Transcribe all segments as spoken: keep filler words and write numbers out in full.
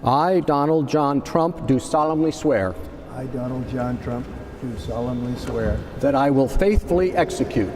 I, Donald John Trump, do solemnly swear I, Donald John Trump, do solemnly swear that I will faithfully execute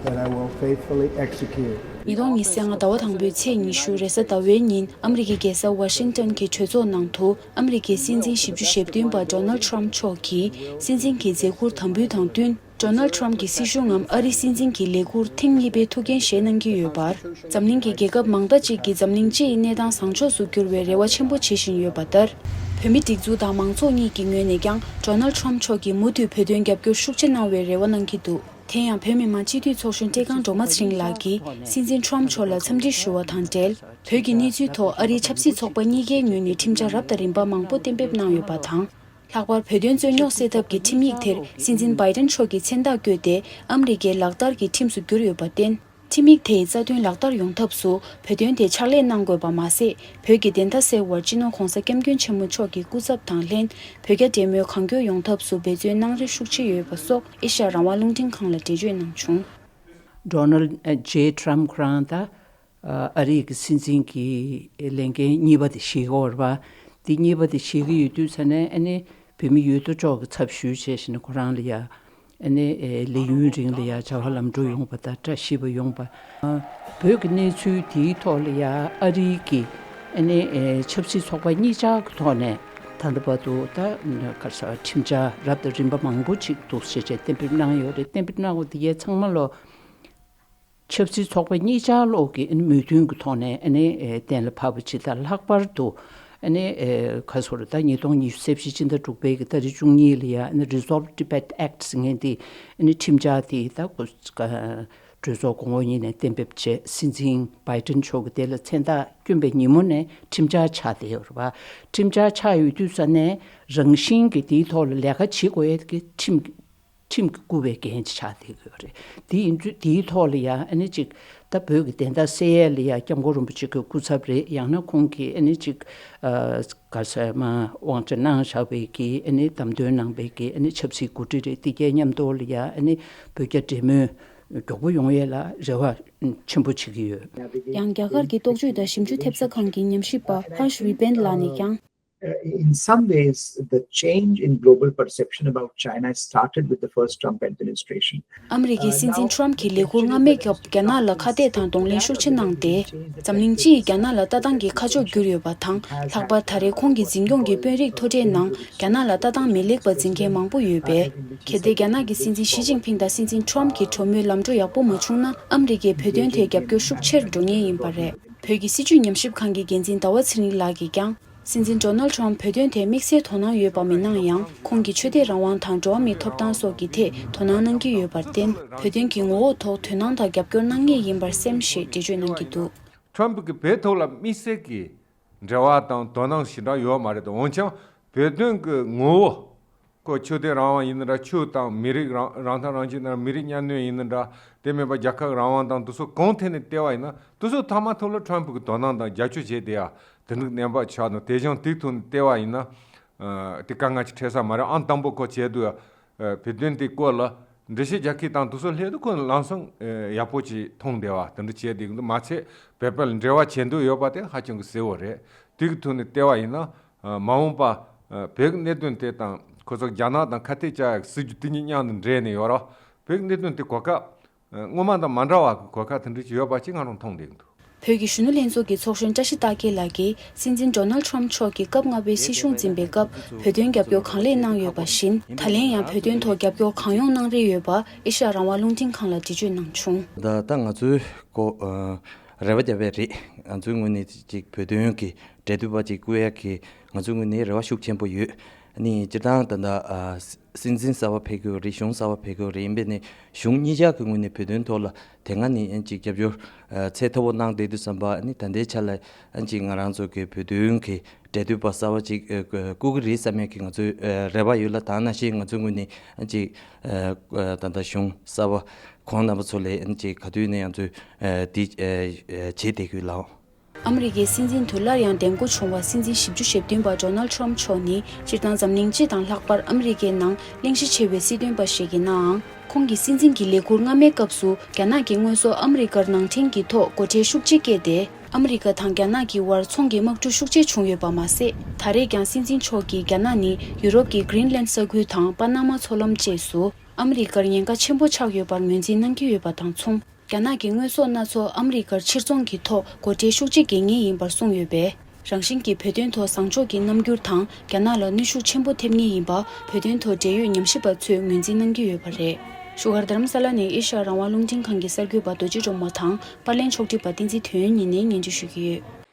that I will faithfully execute ཉིས་སྟོང་ཉི་ཤུ་རྩ་ལྔ་ཟླ་བ་དང་པོའི་ཚེས་ཉི་ཤུ་རེས་གཟའ་ཟླ་བའི་ཉིན་ཨ་མི་རི་ཀའི་རྒྱལ་ས་ཝ་ཤིང་ཏོན་གྱི་གྲོས་ཚོགས་ནང་དུ་ཨ་མི་རི་ཀའི་སྲིད་འཛིན་བཞི་བཅུ་ཞེ་བདུན་པ་ཌོ་ནལ་ཌི་ཊརམ་མཆོག་གིས་སྲིད་འཛིན་གྱི་མཛད་ཁུར་དམ་འབུལ་དང་བསྟུན། ཌོ་ནལ་ཌི་ཊརམ་གྱི་སྲིད་གཞུང་ངམ་ཨ་རིའི་སྲིད་འཛིན་གྱི་ལས་ཁུར་ཐེངས་གཉིས་པའི་ཐུགས་འགན་བཞེས་གནང་གི་ཡོད་པར། འཛམ་གླིང་གི་རྒྱལ་ཁབ་མང་དག་ཅིག་གིས་འཛམ་གླིང་སྤྱི་ཡི་གནས་སྟངས་བཟང་ཕྱོགས་སུ་འགྱུར་བའི་རེ་བ་ཆེན་པོ་བྱེད་བཞིན་ཡོད་པ་ལྟར། བོད་མིའི་སྒྲིག་འཛུགས་དང་མང་ཚོགས་གཉིས་ཀྱི་ངོས་ནས་ཀྱང་ཌོ་ནལ་ཌི་ཊརམ་མཆོག་གིས་མུ་མཐུད་བོད་དོན་རྒྱབ་སྐྱོར་ཤུགས་ཆེ་གནང་བའི་རེ་བ་གནང་གི་འདུག་དེ་ཡང་བོད་མི་མང་སྤྱི་འཐུས་ཚོགས་གཞོན་བཀྲས་ཁང་སྒྲོལ་མ་ཚེ་རིང་ལགས་ཀྱིས་སྲིད་འཛིན་ཊརམ་མཆོག་ལ་འཚམས་འདྲི་ཞུ་བ་དང་འབྲེལ། བོད་ཀྱི་གནས་ཚུལ་ཐོག་ཨ་རིའི་ཆབ་སྲིད་ཚོགས་པ་གཉིས་ཀའི་ངོས་ནས་ཁྲིམས་འཆར་རབ་དང་རིམ་པ་མང་པོ་གཏན་འབེབས་གནང་ཡོད་པ་དང་། ལྷག་པར་བོད་དོན་རྩོད་རྙོག་སེལ་ཐབས་ཀྱི་ཁྲིམས་ཡིག་དེར་སྲིད་འཛིན་བྷའི་ཏན་མཆོག་གིས་མཚན་རྟགས་བཀོད་དེ་ཨ་མི་རི་ཀའི་ལག་བསྟར་གྱི་ཁྲིམས་སུ་བསྒྱུར་ཡོད་པར་བརྟེན། ཁྲིམས་ཡིག་དེའི་རྩ་དོན་ལག་བསྟར་ཡོང་ཐབས་སུ་བོད་དོན་དེ་ཕྱག་ལས་གནང་དགོས་པ་མ་ཟད། བོད་ཀྱི་བདེན་མཐའ་གསལ་བར་སྤྱི་ནོར་༧གོང་ས་༧སྐྱབས་མགོན་ཆེན་པོ་མཆོག་གི་སྐུ་ཚབ་དང་ལྷན་བོད་རྒྱ་འབྲེལ་མོལ་གང་མགྱོགས་ཡོང་ཐབས་སུ་འབད་བརྩོན་གནང་རེ་ཤུགས་ཆེ་ཡོད་པ་སོགས་ཨེ་ཤ་ཡ་རང་དབང་རླུང་འཕྲིན་ཁང་ལ་འགྲེལ་བརྗོད་གནང་བྱུང་། ཌོ་ནལ་ཇེ་ཊརམ་ཁོ་རང་ད་ཨ་རིའི་གི་སྲིད་འཛིན་གྱི་ལས་འགན་གཉིས་པ་དེ་བཞེས་ཀྱི་ཡོད་རེད་པ། དེ་གཉིས་པ་དེ་བཞེས་ཀྱི་ཡོད་དུས་ཙ་ནས་ཨ་ནི་བོད་མི་ཡོད་དོ་ཅོག་གི་ཚབ་ཞུས་བྱས་བྱས་ནས་ཁོ་རང་ལ་ཡ་ཨ་ནི་ལས་ཡུན་རིང་ལ་ཡ་བྱ་བ་ལམ་འགྲོ་ཡོང་པ་དང་བཀྲ་ཤིས་པ་ཡོང་པ། བོད་ཀྱི་གནས་ཚུལ་དེའི་ཐོག་ལ་ཡ་ཨ་རིའི་གི་ཨ་ནི་ཆབ་སྲིད་ཚོགས་པ་གཉིས་ཆར་གྱི་ཐོག་ནས་ད་ལྟ་བར་དུ་ད་ག་རེ་ཟེར་ཁྲིམས་འཆར་རབ་དང་རིམ་པ་མང་པོ་ཅིག་འདུག་བྱས་བྱས་གཏན་འབེབས་གནང་ཡོད་རེད། གཏན་འབེབས་གནང་བ་དེ་གའི་ཚང་མ་ལོ། ཆབ་སྲིད་ཚོགས་པ་གཉིས་ཆར་ལོག་གི་ཨ་ནི་མོས་མཐུན་གྱི་ཐོག་ནས་ཨ་ནི་ཨེ་གཏན་ལ་ཕབ་པ་ཅིག་དང་། ལྷག་པར་དུ་ཨ་ནི་ཨེ་ག་རེ་ཟེར་ད་ཉིས་སྟོང་ཉི་ཤུ་རྩ་བཞི་ཕྱི་ཟླ་དྲུག་པའི་གི་ཏ་རིག་བཅུ་གཉིས་ལ་ཡ་ཨ་ནི་Resolve Tibet Act ཟེར་མཁན་དེ་ཨ་ནི་ཁྲིམས་འཆར་དེ་ད་གོ་གྲོས་ཚོགས་གོང་འོག་གཉིས་ནས་གཏན་འབེབས་བྱས། སྲིད་འཛིན་བྷའི་ཏིན་མཆོག་གིས་དེ་ལ་མཚན་རྟགས་བསྐྱོན་པའི་ཉིན་མོ་ནས་ཁྲིམས་འཆར་ཆགས་བསྡད་ཡོད་རེད་པ། ཁྲིམས་འཆར་ཆགས་ཡོད་དུས་ཙ་ནས་རང་བཞིན་གྱིས་དེའི་ཐོག་ལ་ལས་ཀ་བྱེད་དགོས་ཡས་ཀྱི་ཁྲིམས་ཁྲིམས་ཀྱིས་བཀུར་བའི་འགན་ཆགས་བསྡད་ཡོད་རེད། དེ་ཡིན་དུས་དེའི་ཐོག་ལ་ཡང་ཨ་ནི་ཅིག་ད་བོད་ཀྱི་བདེན་མཐའ་གསལ་ཡས་ལ་ཡང་སྐྱབས་མགོན་རིན་པོ་ཆེ་གི་སྐུ་ཚབ་རེད། ཡང་ན་ཁོང་གིས་ཨ་ནི་ཅིག་ཨ་ག་ཟེར་མ་དབང་ཆ་གནང་བཞག་པའི་གི་ཨ་ནི་བདམས་ཐོན་གནང་པའི་གི་ཨ་ནི་ཆབ་སྲིད་འགོ་ཁྲིད་རེད། དེ་གའི་མཉམ་དུ་ལ་ཡང་ཨ་ནི་བོད་རྒྱ་འབྲེལ་མོལ་མགྱོགས་པོ་ཡོང་ཡས་ལ་རེ་བ་ཆེན་པོ་བྱེད་ཀྱི་ཡོད། ཡང་རྒྱ་གར་གྱི་རྟོག་དཔྱོད་དང་ཞིབ་འཇུག་ཐེབས་རྩ་ཁང་གི་ཉམས་ཞིབ་པ་Harsh Vipendla ནས་ཀྱང་། Uh, in some ways, the change in global perception about China started with the first Trump administration. ཨ་མི་རི་ཀའི་སྲིད་འཛིན་ཊརམ་གྱི་ལས་ཁུར་སྔ་མའི་སྐབས་རྒྱ་ནག་ལ་ཁ་གཏད་དང་གདོང་ལེན་ཤུགས་ཆེ་གནང་སྟེ། འཛམ་གླིང་སྤྱི་ཡིས་རྒྱ་ནག་ལ་ལྟ་སྟངས་ཀྱི་ཁ་ཕྱོགས་བསྒྱུར་ཡོད་པ་དང་། ལྷག་པར་ད་རེས་ཁོང་གི་འཛིན་སྐྱོང་གི་དཔོན་རིགས་མཐོ་གྲས་ནང་རྒྱ་ནག་ལ་ལྟ་སྟངས་མི་ལེགས་པ་འཛིན་མཁན་མང་པོ་ཡོད་པས། གལ་ཏེ་རྒྱ་ནག་གི་སྲིད་འཛིན་ཞི་ཅིན་ཕིང་དང་སྲིད་འཛིན་ཊརམ་གྱི་གྲོས་མོལ་ལམ་འགྲོ་ཡག་པོ་མ་བྱུང་ན། ཨ་མི་རི་ཀས་བོད་དོན་ཐད་རྒྱབ་སྐྱོར་ཤུགས་ཆེར་འགྲོ་ངེས་ཡིན་པ་རེད། བོད་ཀྱི་སྲིད་བྱུས་ཉམས་ཞིབ་ཁང་གི་འགན་འཛིན་ཟླ་བ་ཚེ་རིང་ལགས་ཀྱིས་ཀྱང་། སྲིད་འཛིན་ཌོ་ནལ་ཊརམ་བོད་དོན་ཐད་དམིགས་བསལ་དོ་སྣང་ཡོད་པ་མིན་ན་ཡང་། ཁོང་གིས་ཆོས་དད་རང་དབང་དང་འགྲོ་བ་མིའི་ཐོབ་ཐང་སོགས་ཀྱི་ཐད་དོ་སྣང་གནང་གི་ཡོད་པར་བརྟེན། བོད་དོན་གྱི་ངོ་བོ་ཐོག་དོ་སྣང་དང་རྒྱབ་སྐྱོར་གནང་ངེས་ཡིན་པར་སེམས་ཞེས་འགྲེལ་བརྗོད་གནང་གི་འདུག་ཊརམ་ཕུ་གིས་བོད་ཐོག་ལ་དམིགས་བསལ་གྱི་འབྲེལ་བ་དང་དོ་སྣང་ཞེ་དྲག་ཡོད་མ་རེད་དོ། འོན་ཀྱང་བོད་དོན་གྱི་ངོ་བོ། ཁོ་ཆོས་དད་རང་དབང་ཡིན་ན་འདྲ། ཆོས་དང་མི་རིགས་རང་རང་ཐག་རང་གཅོད་ཡིན་ན་འདྲ། མི་རིགས་གཉའ་གནོན་ཡིན་ན་འདྲ། དེ་མིན་པ་རྒྱལ་ཁབ་རང་དབང་དང་དེ་ཚོ་གང་ཐད་ནས་བལྟས་པ་ཡིན་ན། དེ་ཚོ་ཐ་མ་ཐོག་ལ་ཊརམ་ཕུ་གི་དོ་སྣང་དང་རྒྱབ་སྐྱོར་བྱས་ཏེ་ཡ་དེ་འདྲ་གནས་པ་ཆགས་འདུག་དེ་བཞིན་དེའི་ཐོག་ནས་བལྟས་པ་ཡིན་ན། ཨ་དེ་དཀའ་ངལ་ཅིག་འཕྲད་ས་མ་རེད། ཨང་དང་པོ་ཁོ་བྱས་དུས་ཨ་བོད་དོན་དེ་སྐོར་ལ་འགྲེལ་བཤད་རྒྱག་མཁན་དང་དེ་ཚོ་སླེབས་དུས་ཁོ་ལམ་སང་ཨ་ཡག་པོ་ཅིག་མཐོང་བསྡད་པ་དེ་འདྲ་བྱས་བསྡད་ཀྱི་འདུག་མ་ཚད་བོད་པ་ལ་འབྲེལ་བ་བྱེད་འདོད་ཡོད་པ་དེ་ཧ་ཅང་གི་གསལ་བོ་རེད། དེ་གི་ཐོག་ནས་བལྟས་པ་ཡིན་ན། ཨ་མ་འོངས་པ་ཨ་བོད་ཀྱི་གནད་དོན་དེ་དང་ཁོ་ཚོ་རྒྱ་ནག་དང་ཁ་གཏད་བཅག་ཡག་སྲིད་ཇུས་དེ་གཉིས་མཉམ་དུ་འབྲེལ་ནས་ཡོད་ར། བོད་ཀྱི་གནད་དོན་དེ་གོ་སྐབས་ཨ་སྔོན་མ་དང་མ་འདྲ་བ་གི་གོ་སྐབས་དེ་འདྲ་ཅིག་ཡོད་པ་ཅིག་ང་རང་མཐོང་བསྡད་ཀྱི་འདུག་བོད་ཀྱི་གཞོན་ནུ་ལྷན་ཚོགས་ཀྱི་ཚོགས་གཞོན་བཀྲ་ཤིས་རྟ་རྒྱས་ལགས་ཀྱིས་སྲིད་འཛིན་ཌོ་ནལ་ཊརམ་མཆོག་གིས་སྐབས་ལྔ་པའི་སྲིད་གཞུང་འཛིན་པའི་སྐབས་བོད་དོན་རྒྱབ་སྐྱོར་གང་ལེགས་གནང་ཡོད་པ་བཞིན། ད་ལན་ཡང་བོད་དོན་ཐོག་རྒྱབ་སྐྱོར་གང་ཡོང་གནང་རེ་ཡོད་པ་ཨེ་ཤ་ཡ་རང་དབང་རླུང་འཕྲིན་ཁང་ལ་འགྲེལ་བརྗོད་གནང་བྱུང་། ད་ད་ང་ཚོའི་ཀོ་ཨ་རེ་བ་བརྒྱབ་པ་རེད། ང་ཚོའི་ངོས་ནས་ཅིག་བོད་དོན་གྱི་འབྲེལ་མཐུད་པ་ཅིག་བསྐོ་ཡག་གི་ང་ཚོའི་ངོས་ནས་རེ་བ་ཤུགས་ཆེན་པོ་ཡོད། ཨ་ནི་སྤྱིར་བཏང་ད་ལྟ་ཨ་སྲིད་འཛིན་གསར་པ་ཕེབས་ཀྱི་ཡོད་རེད། གཞུང་གསར་པ་ཕེབས་ཀྱི་ཡོད་རེད། ཡིན་པས་ནི་གཞུང་གཉིས་ཆ་གི་ངོས་ནས་བོད་དོན་ཐོག་ལ་དེ་སྔ་ནས་ཨ་ཅིག་རྒྱབ་སྐྱོར་ཨ་ཚད་མཐོ་པོ་གནང་བསྡད་དུས་ཙམ་པ། ཨ་ནི་ད་ལྟའི་ཆ་ལ་ཨ་ཅིག་ང་རང་ཚོ་གི་བོད་དོན་གྱི་འབྲེལ་མཐུད་པ་གསར་པ་ཅིག་ཨ་བསྐོ་གི་རེད་བསམ་ཡག་གི་ང་ཚོའི་ཨ་རེ་བ་ཡོད་ལ། ད་ནང་བཞིན་ང་ཚོའི་ངོས་ནས་ཨ་ཅིག་ཨ་ད་ལྟ་གཞུང་གསར་པ་ཁོང་རྣམ་པ་ཚོ་ལ་ཨ་ཅིག་ག་དུས་ནས་ང་ཚོས་ཨ་འདི་ཨ་ཨ་བྱེད་བསྡད་ཀྱི་ཡོད་ལགས། ཨ་མི་རི་ཀའི་སྲིད་འཛིན་དུ་སླར་ཡང་འདེམས་བསྐོ་བྱུང་བ་སྲིད་འཛིན་བཞི་བཅུ་ཞེ་བདུན་པ་ཌོ་ནལ་ཊརམ་མཆོག་ནི་སྤྱིར་བཏང་འཛམ་གླིང་སྤྱི་དང་ལྷག་པར་ཨ་མི་རི་ཀའི་ནང་གླེང་གཞི་ཆེ་བའི་སྲིད་དོན་པ་ཞིག་ཡིན་ནའང་། ཁོང་གིས་སྲིད་འཛིན་གྱི་ལས་ཁུར་སྔ་མའི་སྐབས་སུ་རྒྱ་ནག་གིས་དངོས་ཟོག་ཨ་མི་རི་ཀར་ནང་འདྲེན་གྱི་ཐོག་སྒོ་ཁྲལ་ཤུགས་ཆེ་བཀལ་ཏེ། ཨ་མི་རི་ཀ་དང་རྒྱ་ནག་གི་དབར་ཚོང་གི་དམག་འཁྲུག་ཤུགས་ཆེ་བྱུང་ཡོད་པ་མ་ཟད། ད་རེས་ཀྱང་སྲིད་འཛིན་མཆོག་གིས་རྒྱ་ནག་ནི་ཡུ་རོབ་ཀྱི་Greenland་ས་ཁུལ་དང་པ་ན་མ་མཚོ་ལམ་བཅས་སུ་ཨ་མི་རི་ཀར་ཉེན་ཁ་ཆེན་པོ་ཆགས་ཡོད་པར་ངོས་འཛིན་གནང་གི་ཡོད་པ་དང་མཚུངས། རྒྱ་ནག་གི་དངོས་ཟོག་སྣ་ཚོགས་ཨ་མི་རི་ཀར་ཕྱིར་ཚོང་གི་ཐོག་སྒོ་ཁྲལ་ཤུགས་ཆེ་འགེལ་ངེས་ཡིན་པར་གསུངས་ཡོད་པས། རང་བཞིན་གྱིས་བོད་དོན་ཐོག་བཟང་ཕྱོགས་ཀྱི་རྣམ་འགྱུར་དང་། རྒྱ་ནག་ལ་གནོན་ཤུགས་ཆེན་པོ་ཐེབས་ངེས་ཡིན་པ་བོད་དོན་ཐོག་འབྲེལ་ཡོད་ཉམས་ཞིབ་པ་ཚོས་ངོས་འཛིན་གནང་གི་ཡོད་པ་རེད། བཞུགས་སྒར་རྡ་རམ་ས་ལ་ནས་ཨེ་ཤ་ཡ་རང་དབང་རླུང་འཕྲིན་ཁང་གི་གསར་འགོད་པ་རྡོ་རྗེ་སྒྲོལ་མ་དང་། པར་ལེན་ཕྱོགས་སྒྲིག་པ་བསྟན་འཛིན་དོན་ཡོད་གཉིས་ནས་སྙན་སྒྲོན་ཞུ་གི་ཡོད།